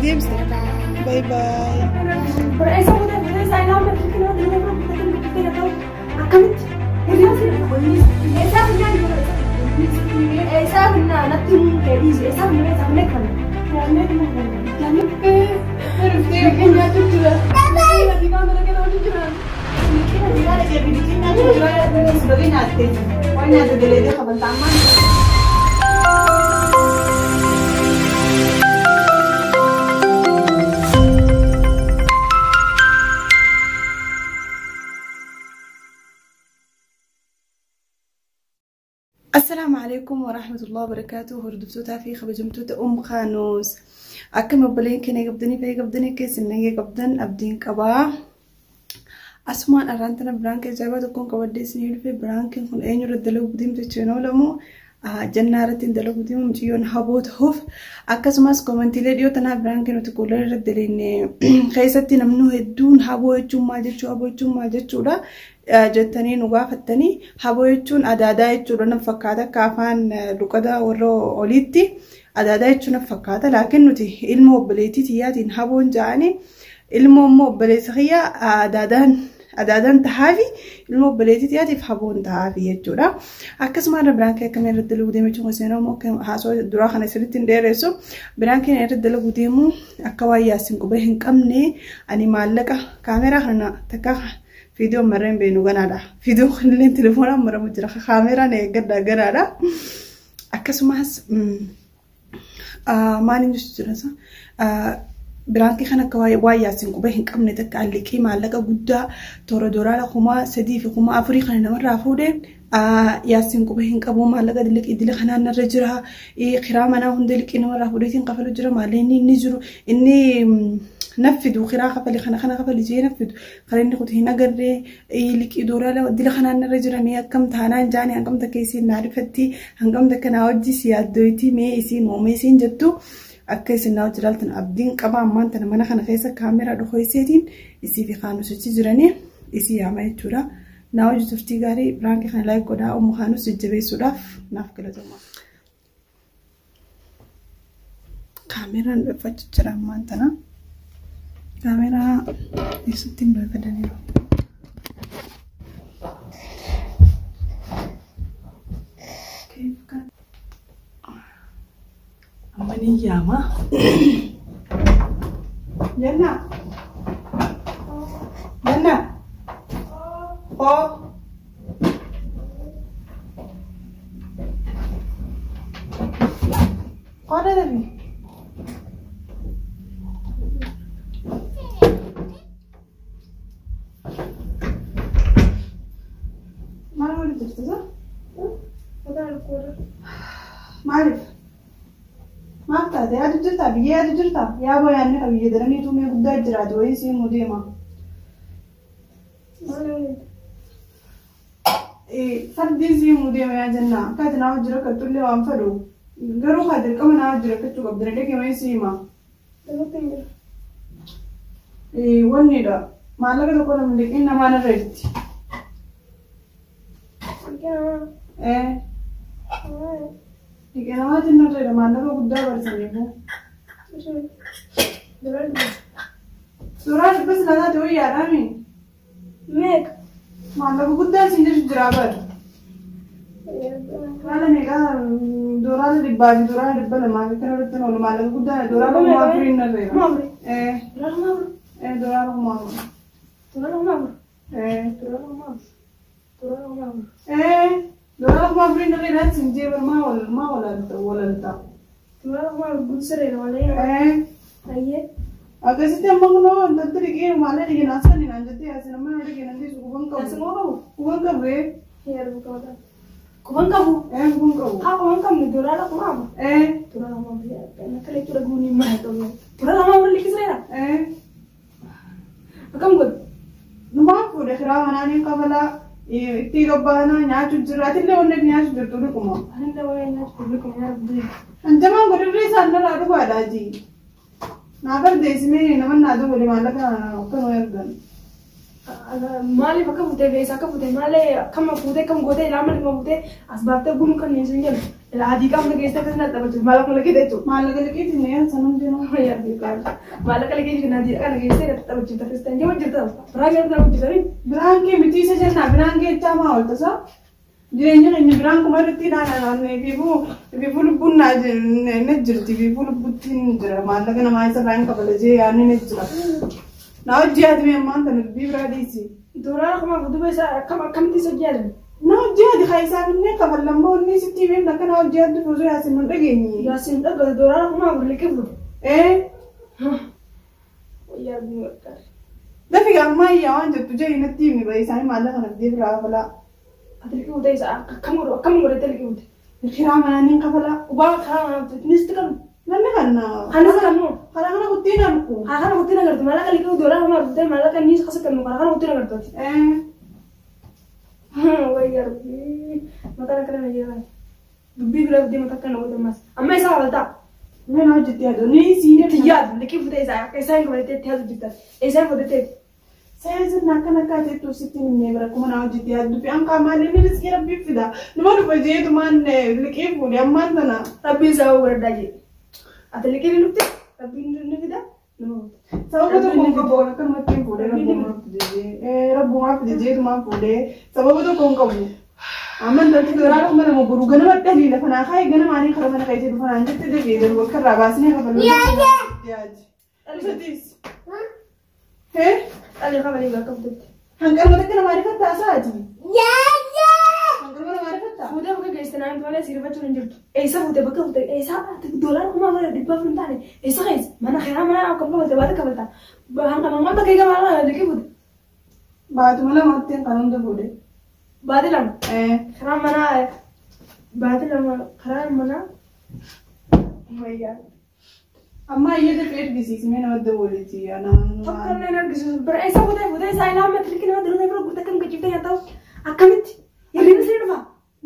Deemsa. Bye bye. Assalaamu alaikum warahmatullahi wabarakatuh. Hordoftootaa fi kabajamtoota Kaanuus. Akkam obboleen keenya qabdanii fayya qabdanii keessan nagee qabdan abdiin qabaa. Asumaan arraan tana prank ajaa'ibaa tokkoon qabadhee isinii dhufe. Prankiin kun eenyu irratti dalaguu deemtu jechuun oolamu. Jannaa irratti dalaguu deemu mucayyoon haboo ta'uuf akkasumas commentiilee dhiyoo tanaa prank nuti kuulan irratti daleenne keessatti namni hedduun haboo jechuun maal jechuu, haboo jechuun maal jechuudha jettanii nu gaafattanii. Haboo jechuun adaadaa jechuudha na fakkaata, akka afaan luqada warra oliitti adaadaa jechuun na fakkaata. Laakiin nuti ilma obboleettii tiyyaatiin haboon ja'anii, ilmoo immoo obboleessa kiyya adaadaan adaadaan tahaafi ilma obboleettii tiyyaatiif haboon tahaafi jechuudha. Akkasuma irra prank akkamii irratti dalaguu deemu jechuun seenaa immoo haasoo duraa kana sirriitti hin dheeressu. Prankiin irratti dalaguu deemu akka waan yaasin qubee hin qabne ani maallaqa kaameraa kana takka viidiyoo marreen beenu ganaadha. Viidiyoo kunillee telefoonaan maramu jira. Kaameraan eeggadha ganaadha. Akkasumas maaliin jechuudha jira prank kana akka waan yaasin qubee hin qabne takka liqii maallaqa guddaa toora doolaara 3000 fi 4000 kana namarraa fuudheen yaasin qubee hin qabu, maallaqa liqii dila kanaan narra jira, kiraa manaa hunda liqii namarraa fuudheetiin kafalu jira, maallaqni inni jiru inni naffidu kiraa kafali kana kana kafali jee naffidu kan inni kutu hin agarree, liqii doolaara dila kanaan narra jira, mee akkam taanaan jaanii hangam takka isiin naa dhifatti, hangam takka naa wajji si yaaddooyti, mee isiin oomee isiin jettu akka isin naa hojii ilaaltan abdiin qaba. Ammaan tana mana kana keessa kaameraa dhokoiseetiin isii fi kaanusichi jiranii isii yaama jechuudha. Naa hojii turtii gaarii. Prank kana like godhaa Ummu Kaanus jajjabeessuudhaaf naaf galatoomaa. Kaameraan dhuffachu jira ammaan tana. Kaameraa eessatti hin barbaadaniiru. Amma ni yaama. Janna. Janna. Oh. Qoda dafi. Maal waliin jirtu sa? Maaliif? Maal taate? Yaadu jirtaa? Biyya yaadu jirtaa? Yaa boo yaadni ka biyya daranii tuumee guddaa jiraate wayii siin mu deema. Fardiin siin mu deema yaa jennaa. Akka ati naa hojii rakkatullee waan fedhu. Garuu haa dirqama naa hojii rakkachuu qabdi. Na dhagee sii hima. Wannidha. Maallaqa tokko namni liqiin namaa narra jirti. Liqii namaatiin narra jira, maallaqa guddaa barsaniifu. Suuraa dhibbas laataate wayyaadhaami. Meeqa? Maallaqa guddaa siin jechu jira bar. Haala meeqaa? $100 fi $200 fi kana irratti oolu maallaqa guddaa $4,000 narra jira. 4000? Ee. $4,000? Ee, $4,000. $4,000? Ee. $4,000. $4,000. Ee, $4,000 narra jira siin jee bar, maa wal maa walalta walalta. $4,000 guutuu sirreera malee. Ee. Ayyee. Akkasitti amma kunoo wantoota liqii maallaqa liqii naasanii naan jettee yaasin amma nama liqii nan dhiisu quban qabu. Yaasin quban qabu? Quban qabu ee. Yaa qabata. Quban qabu? Ee, quban qabu. Haa, quban qabne $4,000. Ee. $4,000 akka jechuudha guunii maal qabu. $4,000 liqii sirreera? Ee. Akkam godhu? Numaan fuudhe kiraa manaa ni kafalaa itti gabbaanaa nyaachuu jira. Atillee wanni ati nyaachuu jirtu liquma. Anillee waa'ee nyaachuu liquma yaa rabbi. Anjamaan godhirri isaan narraa dhugaadha ji. Naa bardeessimee nama naa dubale maallaqa akkanuma ergan. Maaliif akka fuutee beessa akka fuutee maalee akkama fuutee akkam gootee ilaa malee fuutee as baaftee gunu kan hin jedhu. Adii qaamni keessa akkas na taphachuuf maallaqa liqii jechuudha. Maallaqa liqiitiin nee san hundinuu. Maallaqa liqii kan adii kana keessa taphachuuf akkas ta'an jama jirta. Biraan keessa hojjetanii. Biraan kee miti isa jennaa biraan kee jechaa maa oolta sa? Jireenya keenya biraan kuma irratti ilaalan fiifuu lubbuun na jirti fiifuu lubbuttiin jira maallaqa namaa isa irraa hin kafala jee yaadni na jira. Na hojii ati mee ammaan tana dubbii biraa dhiisi. Doolaara kumaaf duuba isaa akkam akkamitti isa hojjetan? Na hojii ati haa isaaf illee kafallammoo inni sitti himee akka na hojii ati osoo yaasin nu dhageenye. Yaasin dhaggeeffate doolaara kumaaf liqii fuudhe. Ee Wayyaa arginu gargaara. Dafi ammaa iyyaa waan jettu jee natti himi ba'e isaanii maallaqa kana fidee biraa kafalaa. Ati liqii fuute isa akkam godhu akkam godhatte liqii fuute? Kiraa manaa niin kafalaa. Waa karaa manaa fuute innis qabu. Namni kana. Kanas kannu. Karaa kana kuttiin argu. Karaa kana kuttiin agartu maallaqa liqii doolaara kumaaf fuute maallaqa inni qasa kennu karaa kana kuttiin agartu. Wayyaa arginu mataan akkana na jedhama. Dubbii biraa fidee mataa akkana godhe ammas. Amma isaa waltaa. Mee na hojjetti yaadu ni siin Itti yaadu liqii fuute isaa akka isaan qabatee itti yaadu jirta. Isaan fudhatee. Saayinsiin akkana akka jettu sitti himnee bara kuma na hojjetti yaadu fi ankaa maal inni riskii rabbii fida. Numa dhufa jeetumaan liqii fuudhe ammaan tana. Rabbiin isaa godhadhaa jedhe. Ati liqii ni dhufte rabbiin ni fida nama fuute. Sababa tokko hin qabu akkanumatti hin fuudhe rabbumaaf fide jeetumaan fuudhe sababa tokko hin qabu. Amman tanti doolaara kuma lama boruu ganama dhaliila fanaa kaayee ganama ani karaa mana keessa dhufanaan jette dafee garuu akka irraa baasnee kafaluu. Hee? Dhalli kabalee bakka fuutetti. Hanqalma takka nama ariifattaa isaati. Hanqalma nama ariifattaa? Fuutee bakka geesse naan malee siirfachuun hin jirtu. Eessa fuute bakka fuute eessa doolaara kuma afur dhibba afur hin taane eessa keessa mana kiraa mana akka kafalte baata kafalta. Hanqalma bakka eega maal liqii fuute. Baatuma lamatti kan hunda fuudhe. Baati lama. Karaa manaa baati lama karaa manaa. Wayyaa. Amma iyyata dafee ergisiismee nama dawwaliiti. Tokko illee argisiisu bira eessa fuutee fuutee isaa ilaa matirikii nama dhalootaa bira guutuu akkam gachiiftee nyaataa akkamitti hirribni si dhufa.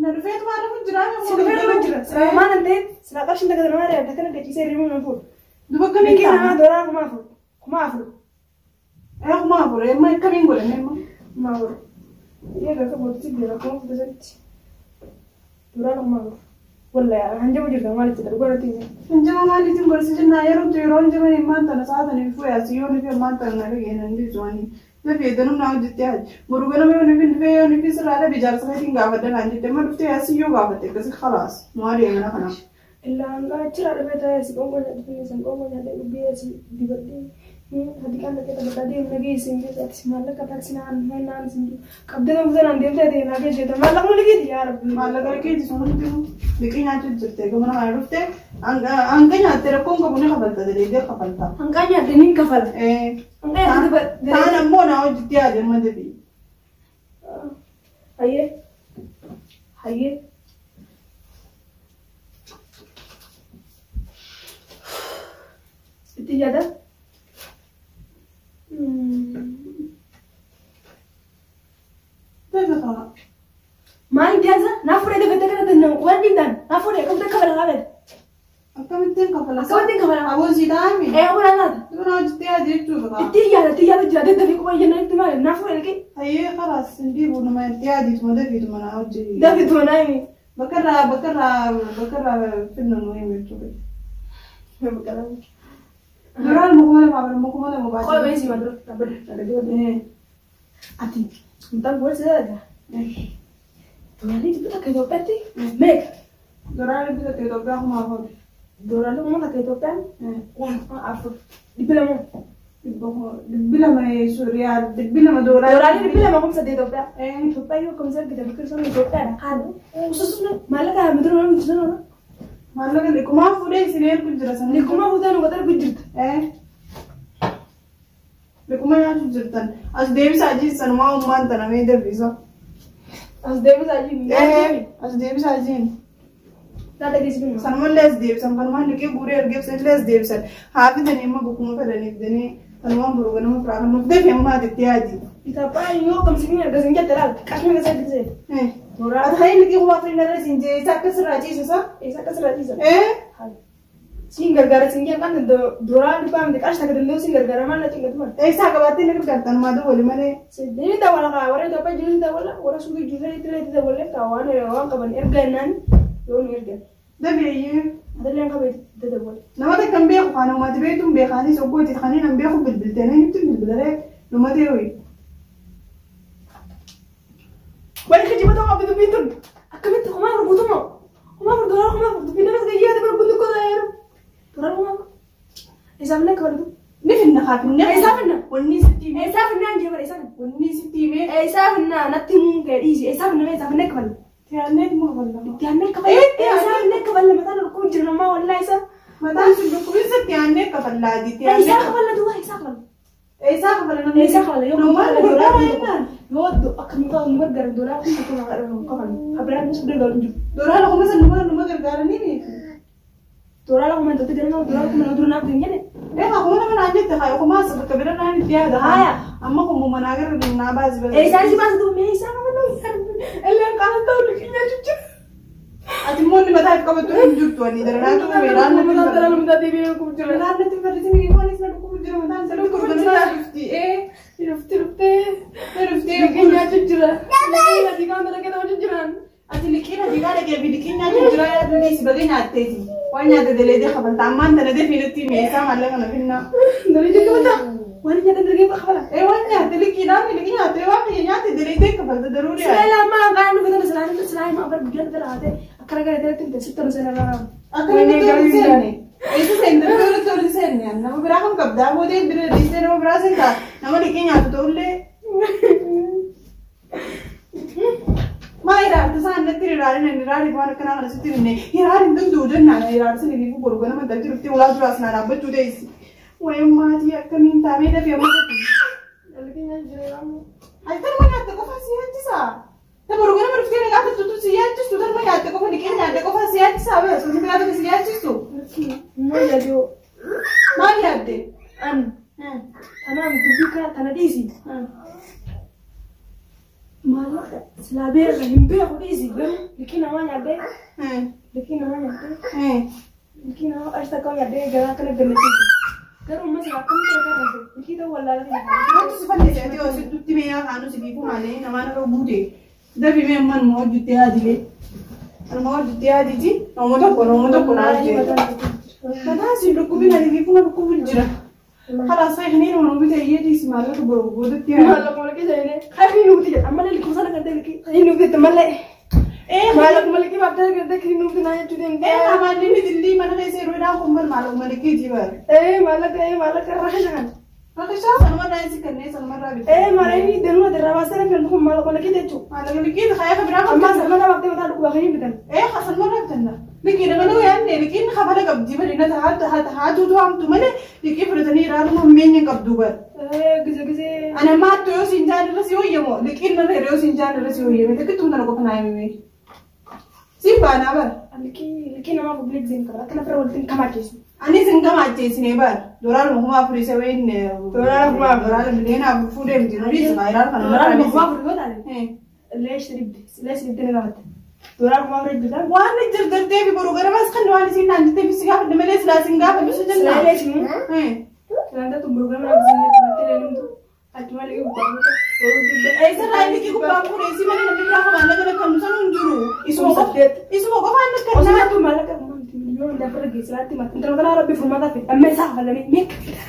Na dhufeetu waan dhufu jira. Si dhufee dhufa jira. Sila maal hin ta'in sila qarshiin takka nama reebda kana gachiisee hirribni nama fuudhu. Duba akkamiin Liqii namaa ta'a? doolaara 4000. 4000. 4000 amma akkamiin godhame amma? 4000. Egaa akka booddee jira akkuma fuute sanitti. Doolaara 4000. Wallahi hanjama jirta maal itti darbu irratti hin. Hanjama maaliitiin gorsi jennaa yeroo yeroo hanjama ammaan tana sa'aatanii fi asii yoo nufi ammaan tana na dhageenye hin dhiisuwani. Dafee danuu naa hojjettee haji. Boruu ganama yoo nufi dhufee yoo nufi sirraa dhabe jaarsa keetiin gaafadha naan jette amma dhuftee asii yoo gaafatte akkasii khalaas. Maali mana kana. Illaa hanga achirraa dhufee taa'ee si qoonqoo nyaadhu san qoonqoo nyaadhee dubbii si dibadhee hadi kan dhaqee taphataa deemu nageessi hin jiru ati maallaqa taaksii naan naan sin jiru qabdee nama fuutaan deemtee ta'e naa geessu jetta maallaqa liqiiti yaa rabbi. Maallaqa liqiiti sun hundinuu liqii nyaachuu jirte gamana kana dhuftee hanga nyaatte rakkoon qabu ni kafalta daleedee kafalta. Hanqaa nyaatte ni kafala. Hanqaa nyaatte Taan ammoo naa hojjettee yaade amma deebi'i. Hayyee hayyee. Itti yaada. Maal itti naa fuudhee dafee kana danda'u waan dhiibdaan naa fuudhee qabdee kafala kaafete. Akkamittiin kafala? Akkamittiin kafala? Aboosii taa'ami? Ee aboo laata. Dura hojjettee yaade jechuudha. Itti yaada itti yaada jira daddafee quba iyyannaa itti maali naa fuudhee liqii. Hayyee khalaas hin dhiibu nama itti yaadiituma dafiituma naa hojii. Dafiituma naa himi. Bakkarraa bakkarraa bakkarraa finna nu himi jechuudha. Duraan mukuma lama bara mukuma lama baatee. Qola beesii maal dura dhaabbadha. Ati mutaan gosa jedha. Doolaarri dhibba takka Itoophiyaatti meeqa? Doolaarri dhibba takka Itoophiyaa 4000. Doolaarri kuma takka Itoophiyaan 4000 200. 200 riyaal 200 doolaarri. Doolaarri 200 kumsa Itoophiyaa. Itoophiyaa yoo kumsa argite bakka isaan Itoophiyaadha. Haadha. Ususun maallaqa midira nama bitu sana. Maallaqa liqumaa fuudhee isin ergu jira sana. Liqumaa fuudhee nu qotaa ergu jirta. Liquma nyaachuu jirtan. As deebisaa jiisan waa ummaan tana mee deebisa. As deebisaa jiin. As deebisaa jiin. Naa dhageessi. Sanumallee as deebisan kanumaan liqii guuree ergeef illee as deebisan. Haa fidanii amma bakkuma fedhanii fidanii kanumaan boruu ganama firaa kan nuuf deebi amma ati itti yaadi. Itoophiyaan yoo kamsiin argisiin jette laal qashmi keessa argisiise. Ati hayi liqii kuma afurii narra siin jee isa akka sirraa ciisa sa? Isa akka sirraa ciisa. Siin gargaara siin jee kan doolaara dhibbaa miti qarshii takka danda'u siin gargaara maal na cingatu maal. Eessaa qabaattee na gargaartan maa dawwali malee. Ni dawwala kaa warra Itoophiyaa jiru ni dawwala warra suuqii jiru ni itti dawwalee kaa waan waan qaban erga jennaan yoo nu ergan. Dabeeyyee. Adalleen qabeetti dadawwal. Nama takka hin beeku kan uummati beektu hin beekaanis oggoo itti kanneen hin beeku bilbiltee nutti bilbilaree numa ta'e. Wani kijiba ta'uu qabdi dubbiin tun. Akkamitti 4000 guutummaa? 4000 doolaara 4000 dubbiin danas gayyaa ta'e guutuu koo ta'eeru. Doolaara 4000. Isaaf nan kabalatu. Ni finna kaafinne. Eessaaf finna? Wanni sitti himee. Eessaaf finnaan jee bara eessaaf finna? Wanni sitti himee. Eessaaf finnaa natti himuun kee dhiisi. Eessaaf finna eessaaf finna kaballa. Tiyaannee dhimma kaballa. Tiyaannee kaballa. Eessaaf finna kaballa mataan dhukkubu jira namaa wallaa isa. Mataan sun dhukkubinsa tiyaannee kafallaati. Eessaaf kaballa duuba eessaaf kaballa. Eessaa kafala namni? Eessaa kafala yoo Namaan doolaara gurgurama yoo akka nu ta'u nu gargaaran doolaara 1000 kafala. Habiraan nus gargaaru hin jiru. Doolaara 10,000 numa numa gargaaranii beeku. Doolaara 10,000 tokko jedhama doolaara 10,000 dura naaf hin jenne. Eegaa 10,000 naan jette haa kumaas bakka bira naan itti yaada. Haaya. Amma kun manaa gara naa baasi basa. Eessaa si baasa duuba mee eessaa kafala illee qaama ta'u liqii jira. Ati immoo inni mataa qabattu hin jirtu ani dararaatu meeraan natti Mataan dhala mataa deebi'ee dhukkub jira. Meeraan natti farrisini waan isa dhukkubu jira mataan isa dhukkubu jira dhufti ee Dhufti dhuftee. dhuftee Liqii nyaachuu jira. Liqii adii qaama dhala keessa jiraan. Ati liqiin adii qaala kee fi liqiin nyaachuu jira yaadni si bagee nyaatteeti. Waan nyaatte daleedee kafalta ammaan tana dafii nutti meeshaa maallaqa kana finna. Daleedee kafalta. Waan nyaatan daleedee kafala. Ee waan nyaatte liqiidhaan liqii nyaatte waan kiyya nyaatte daleedee kafalta daruuri. Silaa ammaa kaan dhufe tana silaa silaa himaa bara guddaa dhala haatee akkana gara jalatti miti sitti nu seenaa rara. Akkamitti tole seenne? Eessa seente tole tole seenne? Nama biraa kan qabdaa boodee bira dhiistee nama biraa seentaa nama liqii nyaatu ta'ullee. Maa iraarta isaan natti hiraarina inni hiraari waan akkanaa kana sitti himne hiraari hin danda'u jennaan hiraarsa ni fiigu boru ganama dhalti dhuftee ulaa duraas naa dhaabbachuu teessi. Waa'ee maatii akkamiin taamee dafee amma Ati tanuma nyaatte qofa si yaachisaa? Ta boru ganama dhuftee na gaafattu si yaachistu tanuma nyaatte qofa liqii nyaatte qofa si yaachisaa bee osoo biraa tokko si yaachistu. Maal yaadde? Maal yaadde? An tanaaf dubbii kana tana dhiisi. Maallaqa silaa beeka hin beeku dhiisi garuu liqii namaa nyaaddee liqii namaa nyaaddee liqii namaa qarshii takka nyaaddee garaa akkana gammachiisu. Garuu amma silaa akkamitti rakkoo taate liqii ta'uu wallaalaa ta'e. Wanti si fannise ati yoo sittutti mee yaa kaanu si fiigu maalee namaan irra buute. Dafi mee ammaan ma hojjutti yaadile. Anuma hojjutti yaaditi nama tokko nama tokko naa hojjete. Mataan si dhukkubin ati fiiguma dhukkubu jira. خلاص خلينا ونوبي تيجي سمعنا بربودت يعني Maallaqa malakii jedhee khayrii nuti jedha ammallee liqii sana kan ta'e liqii khayrii nuti jette malee. ايه Maallaqa malakii baaftee kan ta'e khayrii nuti naa jechuu deemte. ايه كمان اللي دلي ما انا غير وين اخو من معلومه ملكي جبال Ee maallaqa ee maallaqa rakkisha kan. رخيصه انا مره عايز كنيس انا مره بت Ee maallaqa danuu irraa baasee kan dhufu maallaqa malakii jechuudha. معلومه ملكي خايفه براحه Amma sana baaftee mataa dhukkuba khayrii bitan. ايه خاص المره بتنا لكن انا لو يعني لكن خبالك قبدي بل انها هات هات هات وتو ملي لكن فرتني رالو مين قبدو بر Ee gize gize. انا ما تو سنجان رسي ويمو لكن ما ريو سنجان رسي ويمو لكن تو انا كوفنا يمي سيبا انا بر Liqii liqii namaa public zin qaba akkana fira walitti kamaacheessu. Ani sin gamaacheessine bar doolaara 4000 isa wayin Doolaara 4000. doolaara 4,000,000 fuudhee miti nuti ismaa'eelaar kana Doolaara 4000 yoo taate leesh dhibde leesh dhibde ni gaafatte. Doolaara 4000 bitan. Waan jarjartee fi boru garamas kan waan isin naan jettee fi si gaafadhe malee silaa sin gaafadhu si Silaa jennaan. leesh nu. Silaa tun boru garamas zinne tumattee leelumtu achuma liqii gubbaa fuute. Eessarraa liqii gubbaa fuudhee si malee namni biraa maallaqa lakkannu sanuu hin jiru. Isuma qofa isuma qofaan Osoo lakkannaa. tu maallaqa miliyoona dafarra geessiraatti mata. Intala kanaa rabbi furmaataa fide amma isaa kafalanii meeqa fida.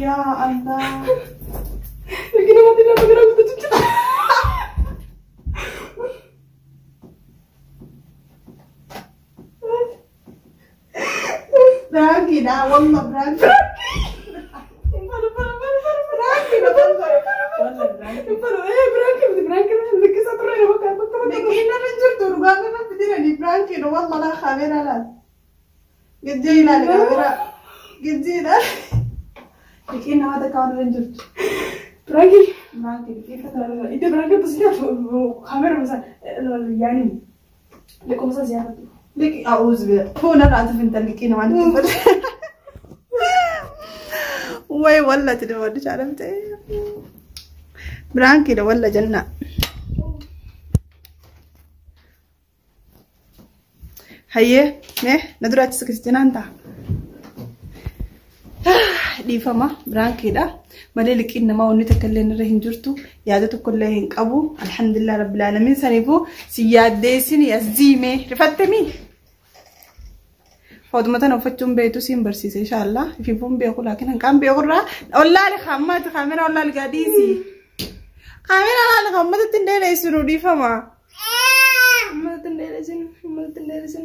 Yaa Allah. Liqii namatti nama gara guddatu jira. Biraankiidha walla biraanki. Liqiin irra jirtu dhugaa nama fidiranii biraankiidha walla laa kaameeraa laal. Gijjee ilaali kaameeraa. Gijjee ilaali. Liqiin nama takka waan irra hin jirtu. Biraanki. Biraanki liqiin takka. Iddoo biraanki yaani liqumsa siyaasatu. Liqii a'uuz bira. Fuuna irraa ati finta liqii namaa nutti uffata. Way walla ati nama wadda Biraankiidha walla jennaa. Hayyee mee na dura achi siqisitti naan ta'a. Dhiifama biraankiidha. Malee liqiin namaa wanni takka illee irra hin jirtu yaada tokko illee hin qabu. Alhamdulillah rabbil alamin saniifuu si yaaddeessini as ziimee rifatte mii? Footuma tana uffachuun beektu siin barsiise inshaallah. Ifiifuun beeku laakiin hanqaan beekurraa ollaali hammaati kaamera ollaali gaadhiisi. Kaamera laali hammatatti hin dheeressu nu dhiifama. Ummata hin dheeressin, ummata hin dheeressin.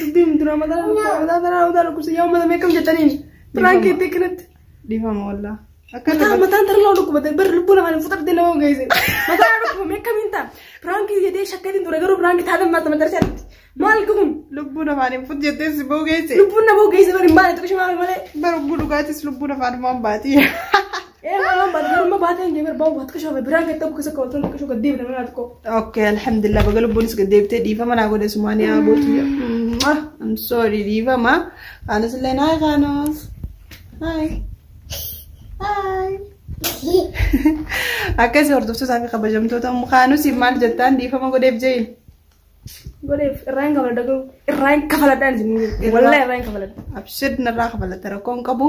Dubbii dura mataa mataa mataa mataa dhukkubsa yaa ummata meeqam jettaniin. Piraankii itti kanatti. Dhiifama wallaa. Akka Mataa mataan tarlaa dhukkubate bar lubbuu namaan hin fudhatte nama geesse. Mataa dhukkuba meeqamiin ta'a. Piraankii jedhee shakkatiin ture garuu piraankii taatan maata mataa isaatti. Maal kun lubbuu namaan hin fut jettee si boo geesse. lubbuun nama geesse bar hin baane tokko shimaa malee. Bara lubbuu dhugaatis lubbuu namaan baati. Ee maal baate garuu ma baate hin jee bar bahu baate kashaa piraankii ta'u keessa kawwatan tokko shoo gaddeebite mana tokko. Okay, alhamdulillah baga lubbuunis gad deebitee dhiifama naa godhe sumaan yaa bootu. I'm sorry dhiifama. Kaanis illee naay kaanos. Hi. Hi. Akkasii hordoftootaa fi kabajamtoota kaanos maal jettaan dhiifama godheef jeen. Godheef irraa hin kafaladha garuu irraa hin kafaladhaan isin wallahi irraa hin kafaladha. Abshir narraa kafalata rakkoon qabu.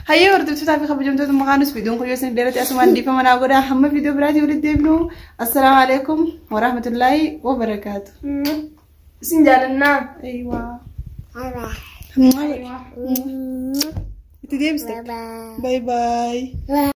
Hayyee hordoftootaa fi kabajamtoota kaanos viidiyoon kun yoo isin dheerate asumaan dhiifama naa godhaa hamma viidiyoo biraatii walitti deebinu. Assalaamu alaikum warahmatullaahi wabarakaatu. Isin jaalannaa. Ayiwaa. Itti deebiste. Bye bye.